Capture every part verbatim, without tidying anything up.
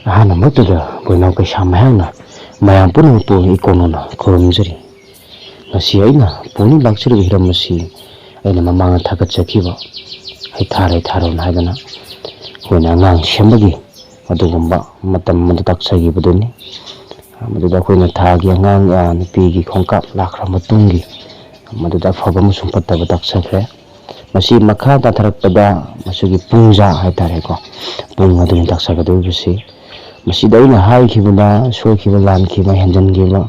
ꯑꯍꯥꯟꯕꯃꯛꯇꯗ ꯑꯩꯈꯣꯏ ꯏꯅꯥꯎ ꯀꯩꯁꯥꯝ ꯃꯌꯥꯝꯅ ꯃꯌꯥꯝ ꯄꯨꯝꯅꯃꯛꯄꯨ ꯏꯀꯣꯟ ꯀꯣꯟꯅ ꯈꯨꯔꯨꯝꯖꯔꯤ꯫ ꯉꯁꯤ ꯑꯩꯅ ꯄꯨꯅ ꯂꯥꯛꯆꯔꯤꯕ ꯍꯤꯔꯝ ꯑꯁꯤ ꯑꯩꯅ ꯃꯃꯥꯡꯗ ꯊꯥꯒꯠꯆꯈꯤꯕ ꯍꯩꯊꯥꯔꯣꯏ ꯊꯥꯔꯣꯟ ꯍꯥꯏꯗꯅ ꯑꯩꯈꯣꯏꯅ ꯑꯉꯥꯡ ꯁꯦꯝꯕꯒꯤ ꯑꯗꯨꯒꯨꯝꯕ ꯃꯇꯝ ꯑꯃꯗ ꯇꯥꯛꯆꯈꯤꯕꯗꯨꯅꯤ꯫ ꯃꯗꯨꯗ ꯑꯩꯈꯣꯏꯅ ꯊꯥꯒꯤ ꯑꯉꯥꯡ, ꯑ, ꯅꯨꯄꯤꯒꯤ ꯈꯣꯡꯀꯥꯞ ꯂꯥꯛꯈ꯭ꯔ ꯃꯇꯨꯡꯒꯤ ꯃꯗꯨꯗ ꯑꯐꯕ ꯑꯃꯁꯨꯡ ꯐꯠꯇꯕ ꯇꯥꯛꯆꯈ꯭ꯔꯦ꯫ ꯃꯁꯤ ꯃꯈꯥ ꯇꯥꯊꯔꯛꯄꯗ ꯃꯁꯤꯒꯤ ꯄꯨꯡꯖꯥ ꯍꯥꯏꯇꯥꯔꯦꯀꯣ, ꯄꯨꯡ ꯑꯗꯨꯅꯤ ꯇꯥꯛꯆꯒꯗꯧꯔꯤꯕꯁꯤ꯫ ꯃꯁꯤꯗ ꯑꯩꯅ ꯍꯥꯏꯈꯤꯕꯗ ꯁꯣꯏꯈꯤꯕ, ꯂꯥꯟꯈꯤꯕ, ꯍꯦꯟꯖꯟꯈꯤꯕ,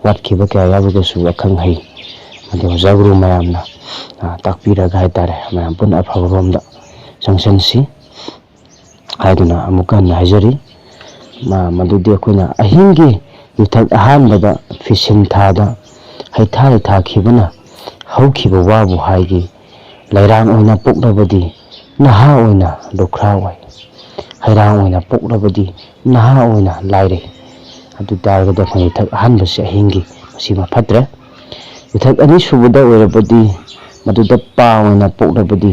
ꯋꯥꯠꯈꯤꯕ ꯀꯌꯥ ꯌꯥꯎꯔꯒꯁꯨ ꯑꯈꯪ ꯑꯍꯩ ꯑꯃꯗꯤ ꯑꯣꯖꯥ ꯒꯨꯔꯨ ꯃꯌꯥꯝꯅ, ꯑ, ꯇꯥꯛꯄꯤꯔꯒ ꯍꯥꯏꯇꯥꯔꯦ, ꯃꯌꯥꯝ ꯄꯨꯟꯅ ꯑꯐꯕꯔꯣꯝꯗ ꯆꯪꯁꯤꯟꯁꯤ ꯍꯥꯏꯗꯨꯅ ꯑꯃꯨꯛꯀ ꯍꯟꯅ ꯍꯥꯏꯖꯔꯤ꯫ ꯃ-, ꯃꯗꯨꯗꯤ ꯑꯩꯈꯣꯏꯅ ꯑꯍꯤꯡꯒꯤ ꯌꯨꯊꯛ ꯑꯍꯥꯟꯕꯗ ꯐꯤꯁꯤꯟ ꯊꯥꯗ ꯍꯩꯊꯥ ꯍꯩꯊꯥꯈꯤꯕꯅ ꯍꯧꯈꯤꯕ ꯋꯥꯕꯨ ꯍꯥꯏꯒꯤ꯫ ꯂꯩꯔꯥꯡ ꯑꯣꯏꯅ ꯄꯣꯛꯂꯕꯗꯤ ꯅꯍꯥ ꯑꯣꯏꯅ ꯂꯨꯈ꯭ꯔꯥ ꯑꯣꯏ꯫ ꯍꯩꯔꯥꯡ ꯑꯣꯏꯅ ꯄꯣꯛꯂꯕꯗꯤ ꯅꯍꯥ ꯑꯣꯏꯅ ꯂꯥꯏꯔꯩ꯫ ꯑꯗꯨ ꯇꯥꯔꯒꯗꯤ ꯑꯩꯈꯣꯏ ꯌꯨꯊꯛ ꯑꯍꯥꯟꯕꯁꯦ ꯑꯍꯤꯡꯒꯤ, ꯃꯁꯤꯃ ꯐꯠꯇ꯭ꯔꯦ꯫ ꯌꯨꯊꯛ ꯑꯅꯤꯁꯨꯕꯗ ꯑꯣꯏꯔꯕꯗꯤ ꯃꯗꯨꯗ ꯄꯥ ꯑꯣꯏꯅ ꯄꯣꯛꯂꯕꯗꯤ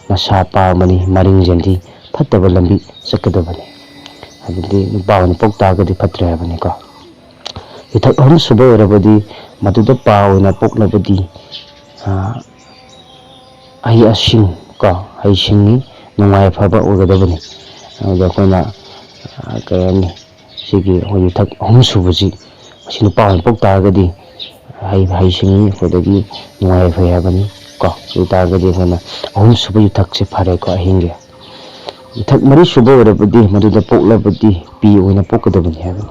ꯅꯁꯥ ꯄꯥ ꯑꯃꯅꯤ, ꯃꯔꯤꯡꯖꯦꯜꯗꯤ ꯐꯠꯇꯕ ꯂꯝꯕꯤ ꯆꯠꯀꯗꯕꯅꯤ꯫ ꯑꯗꯨꯗꯤ ꯅꯨꯄꯥ ꯑꯣꯏꯅ ꯄꯣꯛ ꯇꯥꯔꯒꯗꯤ ꯐꯠꯇ꯭ꯔꯦ ꯍꯥꯏꯕꯅꯤꯀꯣ꯫ ꯌꯨꯊꯛ ꯑꯍꯨꯝꯁꯨꯕ ꯑꯣꯏꯔꯕꯗꯤ ꯃꯗꯨꯗ ꯄꯥ ꯑꯣꯏꯅ ꯄꯣꯛꯂꯕꯗꯤ, ꯑ, ꯑꯍꯩ ꯑꯁꯤꯡ ꯀꯣ, ꯍꯩꯁꯤꯡꯉꯤ, ꯅꯨꯡꯉꯥꯏ ꯑꯐꯕ ꯑꯣꯏꯒꯗꯕꯅꯤ꯫ ꯑꯗꯨꯗ ꯑꯩꯈꯣꯏꯅ, ꯑ, ꯀꯩ ꯍꯥꯏꯅꯤ, ꯁꯤꯒꯤ ꯑꯩꯈꯣꯏ ꯌꯨꯊꯛ ꯑꯍꯨꯝꯁꯨꯕꯁꯤ, ꯃꯁꯤ ꯅꯨꯄꯥ ꯑꯣꯏꯅ ꯄꯣꯛ ꯇꯥꯔꯒꯗꯤ ꯍꯩ, ꯍꯩꯁꯤꯡꯉꯤ, ꯑꯩꯈꯣꯏꯗꯒꯤ ꯅꯨꯡꯉꯥꯏ ꯐꯩ ꯍꯥꯏꯕꯅꯤ ꯀꯣ꯫ ꯑꯗꯨ ꯑꯣꯏ ꯇꯥꯔꯒꯗꯤ ꯑꯩꯈꯣꯏꯅ ꯑꯍꯨꯝꯁꯨꯕ ꯌꯨꯊꯛꯁꯦ ꯐꯔꯦꯀꯣ, ꯑꯍꯤꯡꯒꯤ꯫ ꯌꯨꯊꯛ ꯃꯔꯤꯁꯨꯕ ꯑꯣꯏꯔꯕꯗꯤ ꯃꯗꯨꯗ ꯄꯣꯛꯂꯕꯗꯤ ꯄꯤ ꯑꯣꯏꯅ ꯄꯣꯛꯀꯗꯕꯅꯤ ꯍꯥꯏꯕꯅꯤ꯫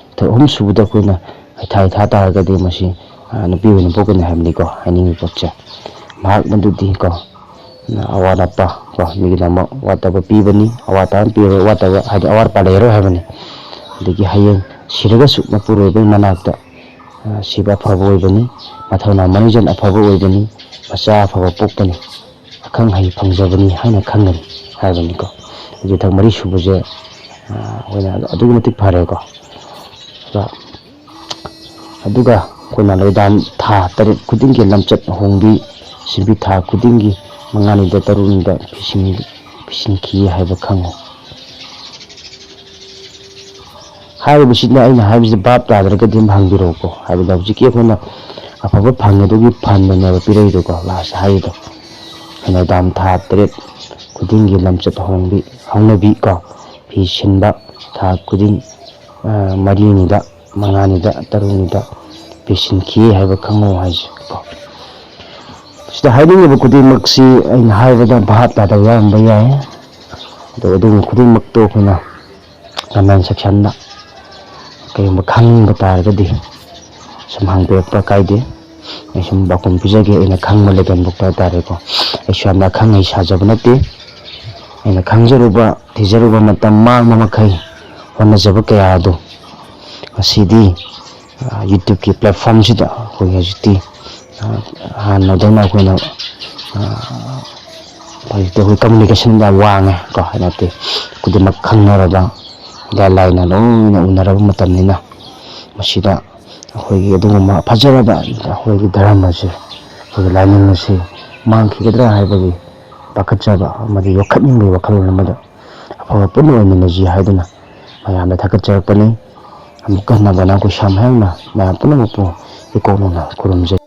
ꯌꯨꯊꯛ ꯑꯍꯨꯝꯁꯨꯕꯗ ꯑꯩꯈꯣꯏꯅ ꯍꯩꯊꯥ ꯍꯩꯊꯥ ꯇꯥꯔꯒꯗꯤ ꯃꯁꯤ, ꯑ, ꯅꯨꯄꯤ ꯑꯣꯏꯅ ꯄꯣꯛꯀꯅꯤ ꯍꯥꯏꯕꯅꯤꯀꯣ, ꯍꯥꯏꯅꯤꯡꯉꯤ ꯄꯣꯠꯁꯦ꯫ ꯃꯍꯥꯛ ꯃꯗꯨꯗꯤ ꯀꯣ, ꯑꯋꯥꯠ ꯑꯄꯥ ꯀꯣ, ꯃꯤꯒꯤꯗꯃꯛ ꯋꯥꯠꯇꯕ ꯄꯤꯕꯅꯤ, ꯑꯋꯥꯠꯄ ꯑꯃ ꯄꯤꯔꯣꯏ, ꯋꯥꯠꯇꯕ ꯍꯥꯏꯗꯤ ꯑꯋꯥꯠꯄ ꯂꯩꯔꯔꯣꯏ ꯍꯥꯏꯕꯅꯤ꯫ ꯑꯗꯒꯤ ꯍꯌꯦꯡ ꯁꯤꯔꯒꯁꯨ ꯃꯄꯨꯔꯣꯏꯕꯒꯤ ꯃꯅꯥꯛꯇ, ꯑ, ꯁꯤꯕ ꯑꯐꯕ ꯑꯣꯏꯕꯅꯤ, ꯃꯊꯧꯅꯥ ꯃꯅꯨꯡꯖꯟ ꯑꯐꯕ ꯑꯣꯏꯕꯅꯤ, ꯃꯆꯥ ꯑꯐꯕ ꯄꯣꯛꯄꯅꯤ, ꯑꯈꯪ ꯑꯍꯩ ꯐꯪꯖꯕꯅꯤ ꯍꯥꯏꯅ ꯈꯪꯒꯅꯤ ꯍꯥꯏꯕꯅꯤꯀꯣ꯫ ꯌꯨꯊꯛ ꯃꯔꯤ ꯁꯨꯕꯁꯦ, ꯑ, ꯑꯩꯈꯣꯏꯅ ꯑꯗꯨꯛꯀꯤ ꯃꯇꯤꯛ ꯐꯔꯦꯀꯣ꯫ ꯑꯗ ꯑꯗꯨꯒ ꯑꯩꯈꯣꯏꯅ ꯂꯣꯏꯗꯥꯟ ꯊꯥ ꯇꯔꯦꯠ ꯈꯨꯗꯤꯡꯒꯤ ꯂꯝꯆꯠ ꯑꯍꯣꯡꯕꯤ ꯁꯤꯟꯕꯤ ꯊꯥ ꯈꯨꯗꯤꯡꯒꯤ ꯃꯉꯥꯅꯤꯗ ꯇꯔꯨꯛꯅꯤꯗ ꯄꯤꯁꯤꯟ-, ꯄꯤꯁꯤꯟꯈꯤ ꯍꯥꯏꯕ ꯈꯪꯉꯨ꯫ ꯍꯥꯏꯔꯤꯕꯁꯤꯅ ꯑꯩꯅ ꯍꯥꯏꯕꯁꯤꯗ ꯚꯥꯞ ꯇꯥꯗ꯭ꯔꯒꯗꯤ ꯑꯗꯨꯝ ꯍꯪꯕꯤꯔꯛꯎꯀꯣ꯫ ꯍꯥꯏꯕꯗꯤ ꯍꯧꯖꯤꯛꯀꯤ ꯑꯩꯈꯣꯏꯅ ꯑꯐꯕ ꯐꯪꯉꯦ ꯑꯗꯨꯒꯤ ꯐꯟꯗꯅꯦꯕ ꯄꯤꯔꯛꯏꯗꯣꯀꯣ꯫ ꯂꯥꯁ ꯍꯥꯏꯔꯤꯗꯣ ꯀꯩꯅꯣ, ꯗꯥꯝ ꯊꯥ ꯇꯔꯦꯠ ꯈꯨꯗꯤꯡꯒꯤ ꯂꯝꯆꯠ ꯍꯣꯡꯕꯤ ꯍꯧꯅꯕꯤ ꯀꯣ, ꯐꯤ ꯁꯤꯟꯕ ꯊꯥ ꯈꯨꯗꯤꯡ, ꯑ, ꯃꯔꯤꯅꯤꯗ, ꯃꯉꯥꯅꯤꯗ, ꯇꯔꯨꯛꯅꯤꯗ ꯐꯤ ꯁꯤꯟꯈꯤ ꯍꯥꯏꯕ ꯈꯪꯉꯣ ꯍꯥꯏꯁꯦ ꯀꯣ꯫ ꯁꯤꯗ ꯍꯥꯏꯅꯤꯡꯉꯤꯕ ꯈꯨꯗꯤꯡꯃꯛꯁꯤ ꯑꯩꯅ ꯍꯥꯏꯕꯗ ꯚꯥꯞ ꯇꯥꯗꯕ ꯌꯥꯎꯔꯝꯕ ꯌꯥꯏ꯫ ꯑꯗꯣ ꯑꯗꯨꯒꯨꯝꯕ ꯈꯨꯗꯤꯡꯃꯛꯇꯣ ꯑꯩꯈꯣꯏꯅ comment sectionꯗ ꯀꯔꯤꯒꯨꯝꯕ ꯈꯪꯅꯤꯡꯕ ꯇꯥꯔꯒꯗꯤ ꯁꯨꯝ ꯍꯪꯕꯤꯔꯛꯄ ꯀꯥꯏꯗꯦ꯫ ꯑꯩ ꯁꯨꯝ ꯄꯥꯎꯈꯨꯝ ꯄꯤꯖꯒꯦ, ꯑꯩꯅ ꯈꯪꯕ levelꯐꯥꯎꯗ ꯍꯥꯏꯇꯥꯔꯦꯀꯣ꯫ ꯑꯩꯁꯨ ꯌꯥꯝꯅ ꯑꯈꯪ ꯑꯍꯩ ꯁꯥꯖꯕ ꯅꯠꯇꯦ꯫ ꯑꯩꯅ ꯈꯪꯖꯔꯨꯕ, ꯊꯤꯖꯔꯨꯕ ꯃꯇꯝ ꯃꯥꯡꯕ ꯃꯈꯩ ꯍꯣꯠꯅꯖꯕ ꯀꯌꯥ ꯑꯗꯨ ꯉꯁꯤꯗꯤ, ꯑ, YouTubeꯀꯤ platformꯁꯤꯗ ꯑꯩꯈꯣꯏ ꯍꯧꯖꯤꯛꯇꯤ, ꯑ, ꯍꯥꯟꯅꯗꯧꯅ ꯑꯩꯈꯣꯏꯅ, ꯑ, ꯍꯧꯖꯤꯛꯇꯤ ꯑꯩꯈꯣꯏ communication ꯌꯥꯝ ꯋꯥꯡꯉꯦ ꯀꯣ, ꯍꯥꯏ ꯅꯠꯇꯦ, ꯈꯨꯗꯤꯡꯃꯛ ꯈꯪꯅꯔꯕ, ꯏꯔꯥꯏ ꯂꯥꯏꯅ ꯂꯣꯏꯅ ꯎꯅꯔꯕ ꯃꯇꯝꯅꯤꯅ, ꯃꯁꯤꯗ ꯑꯩꯈꯣꯏꯒꯤ ꯑꯗꯨꯒꯨꯝꯕ ꯐꯖꯔꯕ ꯑꯩꯈꯣꯏꯒꯤ ꯙꯔꯃꯁꯦ, ꯑꯩꯈꯣꯏꯒꯤ ꯂꯥꯏꯅꯤꯡ ꯑꯁꯤ ꯃꯥꯡꯈꯤꯒꯗ꯭ꯔꯥ ꯍꯥꯏꯕꯒꯤ ꯄꯥꯈꯠꯆꯕ ꯑꯃꯗꯤ ꯌꯣꯛꯈꯠꯅꯤꯡꯕꯒꯤ ꯋꯥꯈꯜꯂꯣꯟ ꯑꯃꯗ ꯑꯐꯕ ꯄꯨꯟꯅ ꯑꯣꯏꯃꯤꯟꯅꯁꯤ ꯍꯥꯏꯗꯨꯅ ꯃꯌꯥꯝꯗ ꯊꯥꯒꯠꯆꯔꯛꯄꯅꯤ꯫ ꯑꯃꯨꯛꯀ ꯍꯟꯅ ꯒꯣꯅꯥꯡ ꯀꯣꯏꯁꯥꯝ ꯍꯥꯏꯅ ꯃꯌꯥꯝ ꯄꯨꯝꯅꯃꯛꯄꯨ ꯏꯀꯣꯛ ꯅꯧꯅ ꯈꯨꯔꯨꯝꯖꯔꯤ꯫